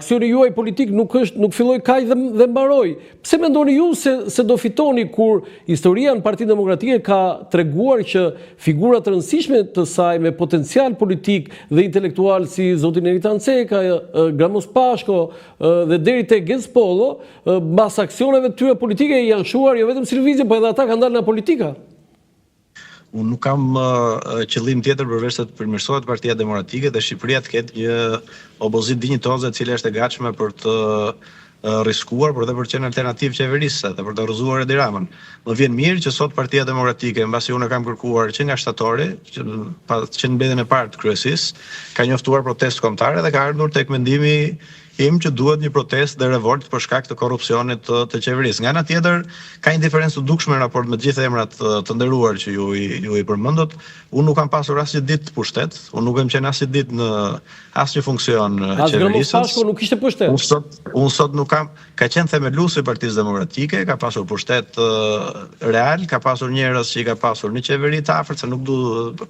Aksioni juaj politik nuk është nuk filloi kaq dhe dhe mbaroi. Pse mendoni ju se se do fitoni kur historia në Partinë Demokratike ka treguar që figura të rëndësishme të saj me potencial politik dhe intelektual si zoti Neritan Ceka, Gramoz Pashko dhe deri te Genc Pollo, mbas aksioneve të tyre politike janë shuar jo vetëm si lëvizje, po edhe ata kanë dalë nga politika. Unë nuk kam qëllim tjetër përveç se të përmirësohet Partia Demokratike dhe Shqipëria të ketë një opozitë dinjitoze e cila është e gatshme për të rriskuar, por dhe për të qenë alternativë qeverisëse dhe për të rrëzuar Edi Ramën. Më vjen mirë që sot Partia Demokratike, mbasi unë e kam kërkuar që nga shtatori, që, pa, që në mbledhjen e parë të kryesisë, ka njoftuar protestë kombëtare dhe ka ardhur tek mendimi im që duhet një protestë dhe revoltë për shkak të korrupsionit të, të qeverisë. Nga ana tjetër, ka një diferencë të dukshme në raport me të gjithë emrat të nderuar që ju i ju i përmendët. Unë nuk kam pasur asnjë ditë pushtet, unë nuk kam qenë asnjë ditë në asnjë funksion qeverisës. As Pashko nuk ishte pushtet. Unë sot unë sot nuk kam, ka qenë themeluesi i Partisë Demokratike, ka pasur pushtet real, ka pasur njerëz që i ka pasur në qeveri të afërt, se nuk du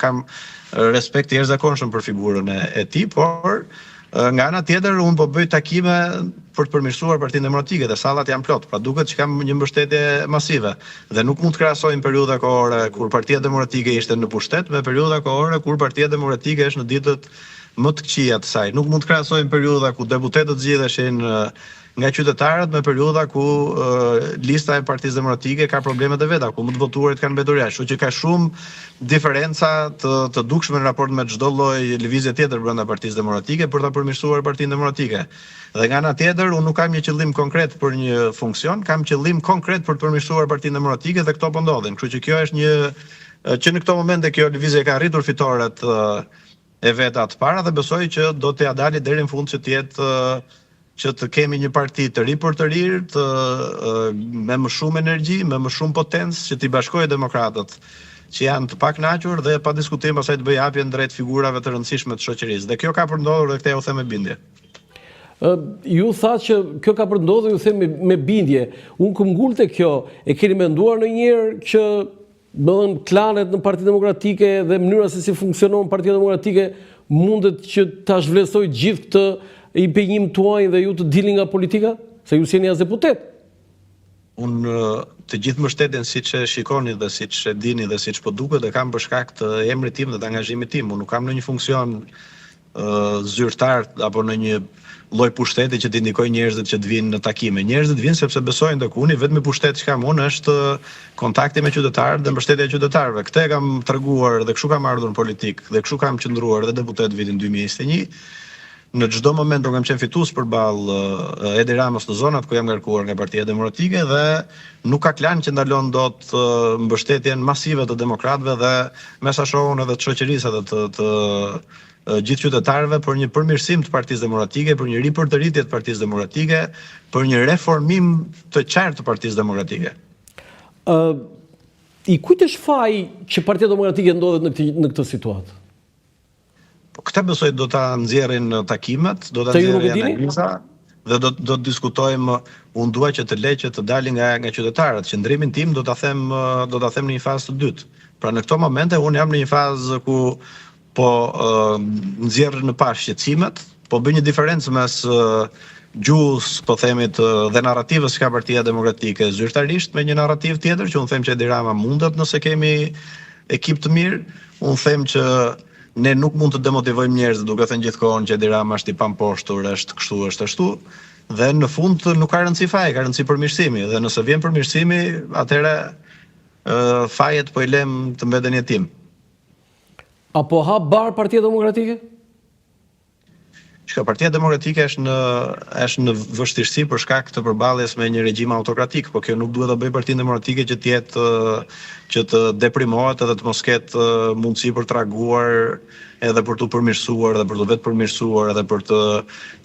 kam respekt të jashtëzakonshëm për figurën e, e tij, por Nga ana tjetër, unë po bëj takime për të përmirësuar Partinë Demokratike dhe sallat janë plot, pra duket që kam një mbështetje masive dhe nuk mund të krahasojmë periudha kohore kur Partia Demokratike ishte në pushtet me periudha kohore kur Partia Demokratike është në ditët më të këqija të saj. Nuk mund të krahasojmë periudha ku deputetët zgjidheshin nga qytetarët me periudha ku lista e Partisë Demokratike ka problemet e veta, ku më të votuarit kanë mbetur jashtë. Kështu që ka shumë diferenca të të dukshme në raport me çdo lloj lëvizje tjetër brenda Partisë Demokratike për ta përmirësuar Partinë Demokratike. Dhe nga ana tjetër, unë nuk kam një qëllim konkret për një funksion, kam qëllim konkret për të përmirësuar Partinë Demokratike dhe këto po ndodhin. Kështu që kjo është një që në këto momente kjo lëvizje ka arritur fitoret e veta të para dhe besoj që do t'ia dali deri në fund që të jetë që të kemi një parti të ripërtërirë, të me më shumë energji, me më shumë potencë që t'i bashkojë demokratët që janë të pakënaqur dhe pa diskutim pastaj të bëjë hapjen drejt figurave të rëndësishme të shoqërisë. Dhe kjo ka për ndodhur dhe këtë jua them me bindje. Ë ju thatë që kjo ka për ndodhur, ju them me, me bindje. Unë këmbëngul te kjo, e keni menduar ndonjëherë që Domethënë klanet në Partinë Demokratike dhe mënyra se si funksionon Partia Demokratike mundet që ta zhvlerësojë gjithë këtë impenjim tuajin dhe ju të dilni nga politika? Se ju s'jeni as deputet. Unë të gjithë mbështetjen siç e shikoni dhe siç e dini dhe siç po duket e kam për shkak të emrit tim dhe të angazhimit tim. Unë nuk kam ndonjë funksion zyrtar apo ndonjë lloj pushteti që t'i ndikoj njerëzit që të vijnë në takime. Njerëzit vijnë sepse besojnë tek unë, i vetmi pushtet që kam unë është kontakti me qytetarët dhe mbështetja e qytetarëve. Këtë e kam treguar dhe kështu kam ardhur në politikë dhe kështu kam qëndruar dhe deputet vitin 2021. Në çdo moment unë kam qenë fitues përballë Edi Ramës në zonat ku jam ngarkuar nga Partia Demokratike dhe nuk ka klan që ndalon dot mbështetjen masive të demokratëve dhe me sa shoh unë edhe të shoqërisë edhe të të gjithë qytetarëve për një përmirësim të Partisë Demokratike, për një ripërtëritje të Partisë Demokratike, për një reformim të qartë të Partisë Demokratike. Ë i kujt është faji që Partia Demokratike ndodhet në këtë në këtë situatë? Po këtë besoj do ta nxjerrin takimet, do ta nxjerrin analiza dhe do do të diskutojmë. Unë dua që të le që të dalin nga nga qytetarët. Qëndrimin tim do ta them do ta them në një fazë të dytë. Pra në këto momente unë jam në një fazë ku po nxjerr në pah shqetësimet, po bëj një diferencë mes gjuhës, po themi të dhe narrativës që ka Partia Demokratike zyrtarisht me një narrativë tjetër që unë them që Edi Rama mundet nëse kemi ekip të mirë, unë them që ne nuk mund të demotivojmë njerëzit duke thënë gjithkohën që Edi Rama është i pamposhtur, është kështu, është ashtu. Dhe në fund nuk ka rëndësi faji, ka rëndësi përmirësimi dhe nëse vjen përmirësimi, atëherë fajet po i lëm të mbeten jetim. A po ha bar Partia Demokratike? Shiko, Partia Demokratike është në është në vështirësi për shkak të përballjes me një regjim autokratik, por kjo nuk duhet ta bëjë Partinë Demokratike që të jetë që të deprimohet edhe të mos ketë mundësi për të reaguar edhe për t'u përmirësuar edhe për t'u vetëpërmirësuar edhe për të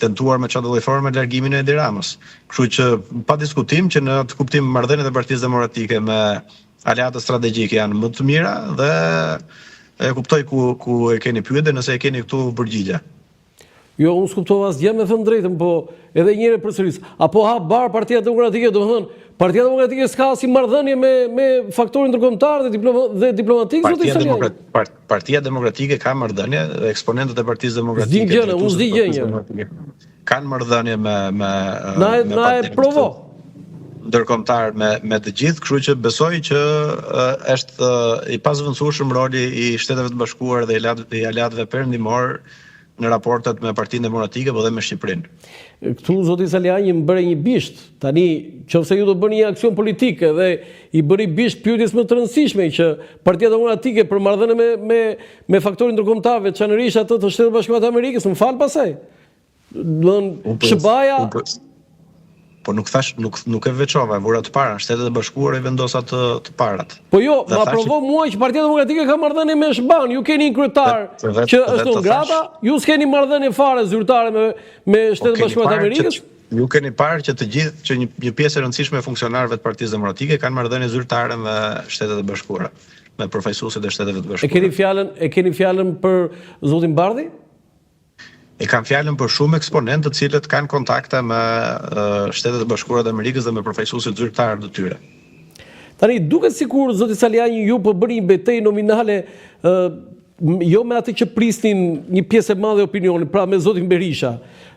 tentuar me çfarëdo lloj forme largimin e Edi Ramës. Kështu që pa diskutim që në atë kuptim marrëdhëniet e Partisë Demokratike me Aleatët strategjikë janë më të mira dhe e kuptoj ku ku e keni pyetjen, nëse e keni këtu përgjigje. Jo, unë s'kuptova asgjë me thënë drejtën, po edhe një herë përsëris. A po ha bar Partia Demokratike, domethënë, Partia Demokratike s'ka asnjë marrëdhënie me me faktorin ndërkombëtar dhe diploma dhe diplomatik zoti Partia Demokrat, Part, Partia Demokratike ka marrëdhënie, eksponentët e Partisë Demokratike. S'di gjë, unë s'di gjë. Kanë marrëdhënie me me na e, me na e provo ndërkombëtar me me të gjithë, kështu që besoj që është i pazëvendësueshëm roli i Shteteve të Bashkuara dhe i aleatëve perëndimorë në raportet me Partinë Demokratike, po dhe me Shqipërinë. Këtu zoti Salianji më bëre një bisht. Tani, qoftë se ju do bëni një aksion politik edhe i bëni bisht pyetjes më të rëndësishme që Partia Demokratike për marrëdhënie me me me faktorin ndërkombëtar, veçanërisht atë të Shteteve të Bashkuara të Amerikës, më fal pastaj. Domethënë, SHBA-ja Po nuk thash, nuk nuk e veçova, e vura të parën, Shtetet e Bashkuara i vendosa të të parat. Po jo, ma provo mua që Partia Demokratike ka marrëdhënie me SHBA-n. Ju keni një kryetar që është non grata, ju s'keni marrëdhënie fare zyrtare me me po Shtetet e Bashkuara të Amerikës. Ju keni parë që të gjithë që një një pjesë e rëndësishme e funksionarëve të Partisë Demokratike kanë marrëdhënie zyrtare me Shtetet e Bashkuara, me përfaqësuesit e Shteteve të Bashkuara. E keni fjalën, e keni fjalën për zotin Bardhi? E kam fjalën për shumë eksponentë të cilët kanë kontakte me Shtetet e Bashkuara të Amerikës dhe me përfaqësuesit zyrtarë të tyre. Tani duket sikur zoti Salianji ju po bëni një betejë nominale ë jo me atë që prisnin një pjesë e madhe e opinionit, pra me zotin Berisha.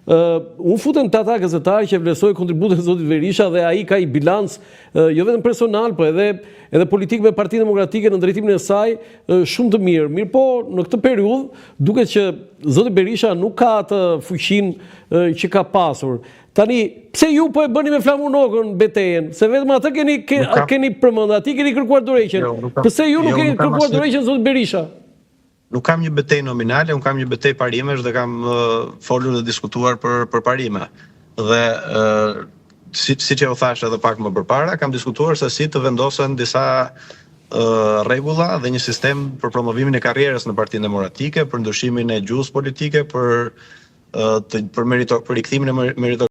Ë unë futem te ata gazetarë që vlerësoj kontributin e zotit Berisha dhe ai ka një bilanc jo vetëm personal, po edhe edhe politik me Partinë Demokratike në drejtimin e saj shumë të mirë. Mirëpo, në këtë periudhë duket që zoti Berisha nuk ka atë fuqinë që ka pasur. Tani, pse ju po e bëni me Flamur Nokën betejën? Se vetëm atë keni ke, kam... keni përmend, atij keni kërkuar dorëheqjen. Jo, pse ju nuk jo, keni kërkuar dorëheqjen zotit Berisha? Nuk kam një betejë nominale, unë kam një betejë parimesh dhe kam uh, folur dhe diskutuar për për parime. Dhe uh, si siç e u thashë edhe pak më përpara, kam diskutuar se si të vendosen disa rregulla dhe një sistem për promovimin e karrierës në Partinë Demokratike, për ndryshimin e gjuhës politike, për të për merito për rikthimin e merito.